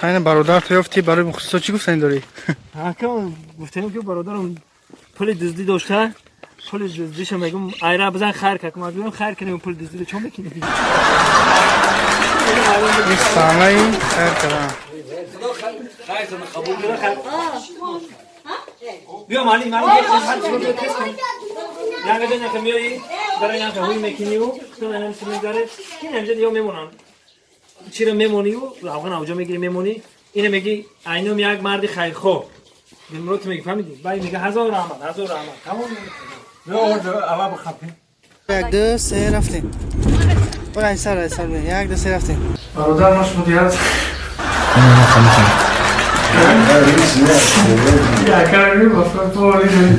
Хайна, бародар, ту ёфтӣ, барои мухлисо чӣ гуфтанӣ дорӣ? Ҳакам, гуфтем, ки бародарам пули дуздӣ дошта, пули дуздиша мегум, айра бизан, хайр как ма бигум, хайр кунем, пули дуздиро чо мекунӣ? Ин саҳнаи хайр кардан. Хайртон қабул кунад, хайр. Биё, мали, мали, тез кун. Янга ҷон, яка миёӣ, барои янга ҳуй мекуниву ту инам си мегзаре. Ин ҳамҷа диё мемонанд. Чиро мемониву равған авҷо мегири, мемонӣ. Ина меги, айном як марди хайрхоҳ. Дилмурод, ту меги, фаҳмидӣ? Бай мега: «Ҳазор раҳмат, ҳазор раҳмат». Тамом. Як, ду, се, рафтем. Бара, айсар, айсар, як, ду, се, рафтем. Бародар, ма шумо дият.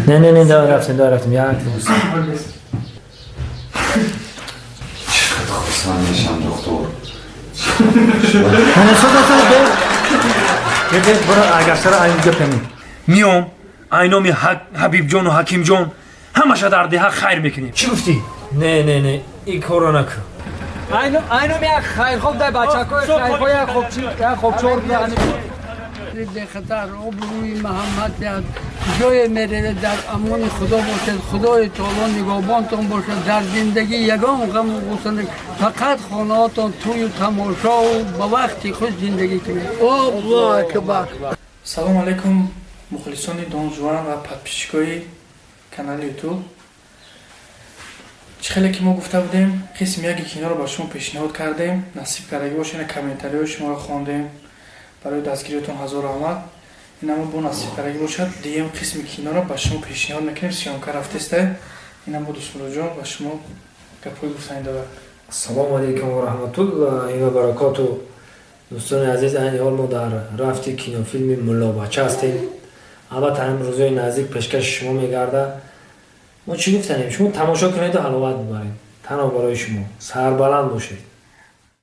Не, не, не, да рафтем, да рафтем. Як, ду, се. Чақадр хурсанд мешам, доктор. Не, соза, соза, бе. Бе, бара, агар айн гапеми. Миём, айноми Ҳабибҷону Ҳакимҷон ҳамаша дар деҳа хайр мекунем. Чӣ гуфтӣ? Не, не, не, ин корро накун. Айном як хайрхоб дай бачакои хайрхо, як хобчи, як хобчор. Бехатар, обрӯи Муҳаммад як ҷое меравед, дар амони Худо бошед. Худои таоло нигоҳбонтон бошад. Дар зиндагӣ ягон ғаму ғусса, фақат хонаотон тӯю тамошову ба вақти худ зиндагӣ кунед. Аллоҳ акбар. Салом алейкум, мухлисони Донжуан ва подписчикои канали Ютуб. Чӣ хеле ки мо гуфта будем, қисми яки киноро ба шумо пешниҳод кардем. Насиб кардагӣ бошед, ина комментариҳои шуморо хондем. Барои дастгириятон ҳазор раҳмат. Инамо бо насиб кардагӣ бошад, дуюм қисми киноро ба шумо пешниҳод мекунем. Съёмка рафтестай. Инам бо Дӯстмуроҷон ба шумо гапҳои гуфтанӣ дорад. Ассалому алайкум ва раҳматуллоҳи ва баракоту. Дӯстони азиз, айни ҳол мо дар рафти кинофилми «Муллобача» ҳастем. Албатта, ҳамин рӯзҳои наздик пешкаши шумо мегардад. Мо чӣ гуфтанем? Шумо тамошо кунеду ҳаловат бибаред. Танҳо барои шумо. Сарбаланд бошед.